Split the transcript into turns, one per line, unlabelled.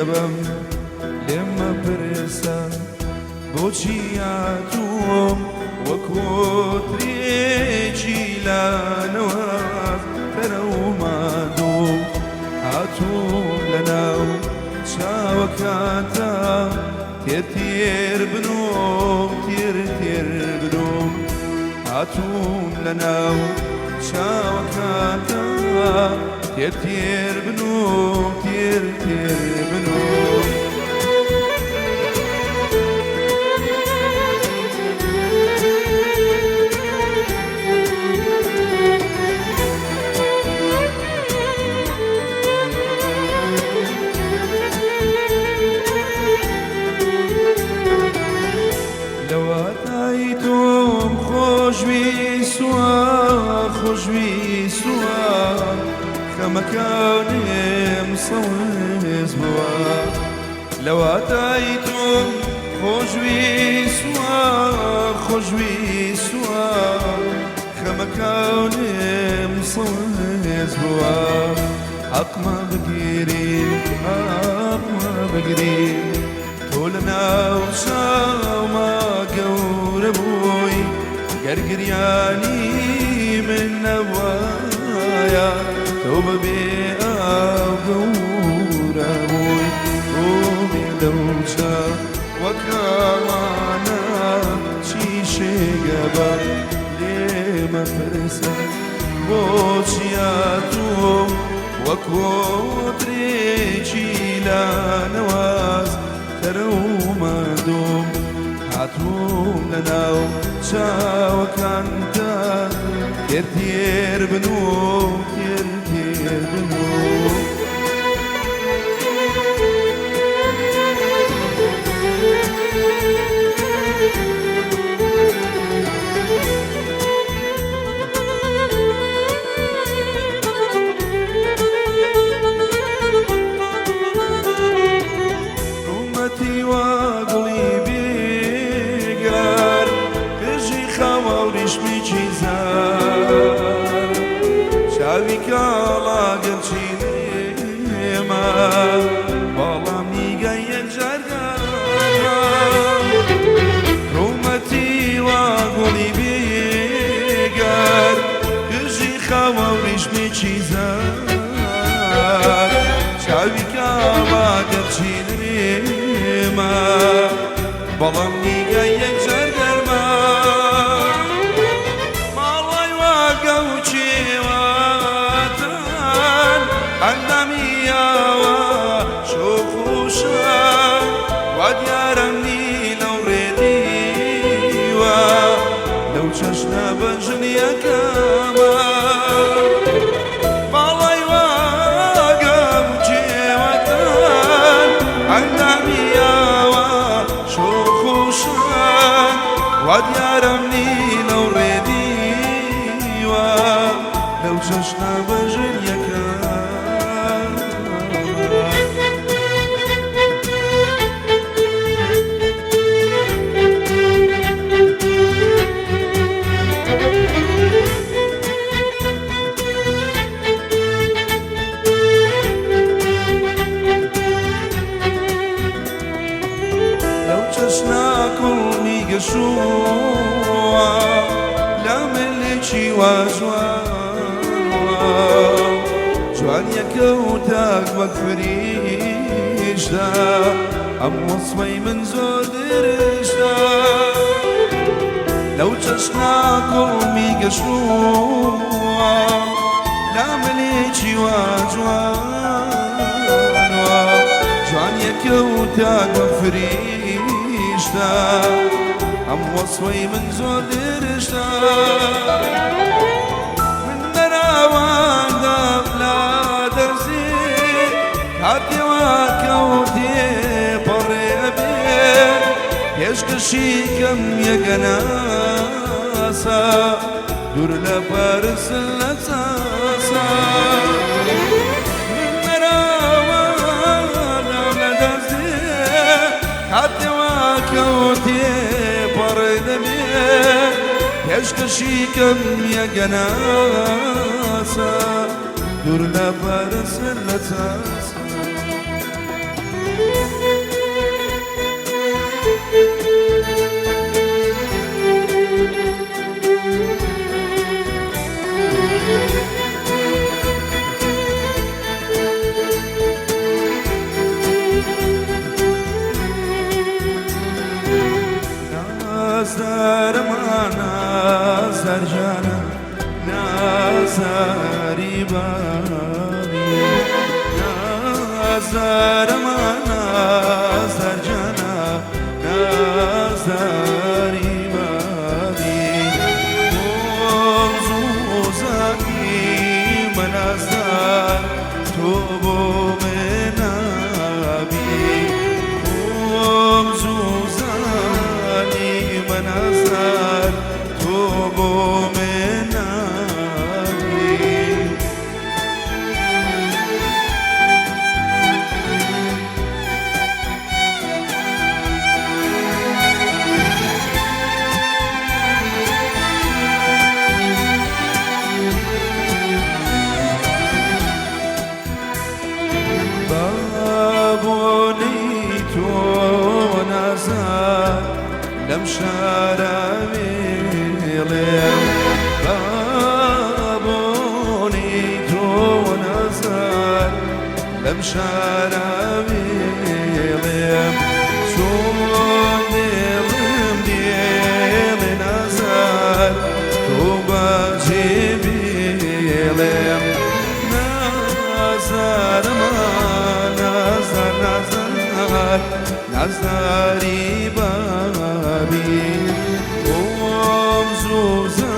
شێگەبم لێم مەپرسە بۆچی هاتووم وەکۆترێکی لانەواز تەرەوماندووم هاتووم لەناو چاوەکانتا تێر تێر بنوم تێر تێر بنوم هاتووم لەناو چاوەکانتا تێر تێر بنوم تێر تێر بنوم. لەواتای تۆم خۆشویستوە خۆشویستوە خەمەکانم سەوز بووە لەواتای تۆم خۆشویستوە خۆشویستوە خەمەکانم سەوز بووە حەقمە بگیری حەقمە بگری تۆ لە ناو چاوما گەورە بووی گەر گریانی من نەبوایە تۆ بەبێ ئاو گەورە بووی ئۆمێ لەو چاوەکانە چی شێگەبە لێمە پرسە بۆچی هاتووم وەکۆترێکی لانەواز تەرەوماندوم هاتووم لەناو چاوەکانتا تێر تێر بنوم تێر تێر بنوم. ڕوومەتی وا گوڵی بێگار قژی خاوە و ڕیشمێکی زار چاوی کاڵا گەرچی نێمە بەڵام نیگای یەکجار گەرمە ڕوومەتی وا گوڵی بێگار قژی خاوە و ڕیشمێکی زار چاوی کاڵا گەرچی نێمە بەڵام نیگای یەکجار گەرمە ماڵای وا گەوچێواتان ئەندامی یاوە شۆخ و شان وا دیارم نی لەو ڕێدیوە لەو چەشنە بەژن یەکەمە باڵای وا گەوچێوەتان ئەندامی یاوە شۆخ و شان وا دیارم نی لەو ڕێدیوە لەو چەشنە بەژن یەکەمە. لەو چەشنە کوڵمی گەشووە لە ملێکی وا جوانوە جوانیەکە و تاک وەک فریشتە ئەم وەسفەی من زۆر درشتە لەو چەشنە کوڵمی گەشووە لە ملێکی وا جوانوە جوانیەکە و تاک وەک فریشتە ئەم وەسفەی من زۆر درشتە من دەراواندام لا دەرزی کاتێ وا کەوتێ پەڕێ ئەبێ پێشکەشی کەم یەگەناسە دوور لە پەرس لە چاسە من دەراواندام لە دەرزی کاتێ وا کەوتێ پەڕێ دەبێ پێشکەشی کەم یەگەناسە دوور لە پەرس لە چاسە. نازاری بابی نازارەما نازار جانا نازاری بابی خۆم زوو زانی مە نازدار تۆ بۆ من نابی خۆم زوو زانی مە نازدار تۆ بۆ من نابی. بە بۆنەی تۆ نازار لەم شارە وێڵێم بە بۆنەی تۆ نازار لەم شارە وێڵێم چۆن دێڵم دێڵێ نازار تۆ بەجێ بێڵێم نازارەما نازار نازار نازاری بابی خۆم زوو.